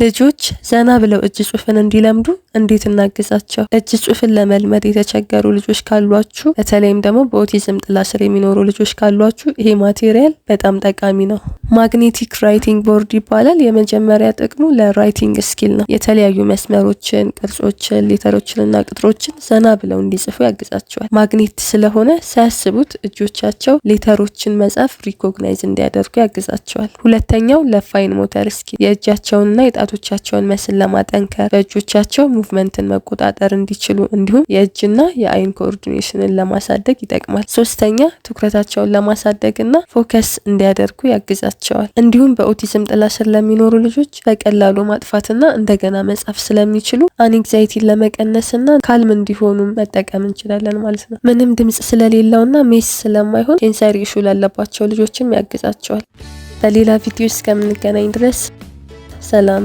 ልጆች ዘና ብለው እጅ ጽሁፍን እንዲለምዱ እንዴት እናግዛቸው? እጅ ጽሁፍን ለመልመድ የተቸገሩ ልጆች ካሏችሁ፣ በተለይም ደግሞ በኦቲዝም ጥላ ስር የሚኖሩ ልጆች ካሏችሁ ይሄ material በጣም ጠቃሚ ነው። Magnetic writing board ይባላል። የመጀመሪያ ጥቅሙ ለ writing skill ነው። የተለያዩ መስመሮችን፣ ቅርጾችን፣ letter ኦችን እና ቁጥሮችን ዘና ብለው እንዲጽፉ ያግዛቸዋል። ማግኔት ስለሆነ ሳያስቡት እጆቻቸው letter ኦችን መጻፍ recognize እንዲያደርጉ ያግዛቸዋል። ሁለተኛው ለ fine motor skill፣ የእጃቸውንና የጣቶቻቸውን muscle ለማጠንከር፣ በእጆቻቸው movement ን መቆጣጠር እንዲችሉ እንዲሁም የእጅና የአይን coordination ን ለማሳደግ ይጠቅማል። ሶስተኛ፣ ትኩረታቸውን ለማሳደግ እና focus እንዲያደርጉ ያግዛቸዋል። እንዲሁም በኦቲዝም ጥላ ስር ለሚኖሩ ልጆች በቀላሉ ማጥፋትና እንደገና መጻፍ ስለሚችሉ anxiety ን ለመቀነስና calm እንዲሆኑ መጠቀም እንችላለን ማለት ነው። ምንም ድምጽ ስለሌለውና mess ስለማይሆን sensory issue ላለባቸው ልጆችም ያግዛቸዋል። በሌላ ቪዲዮ እስከምንገናኝ ድረስ ሰላም።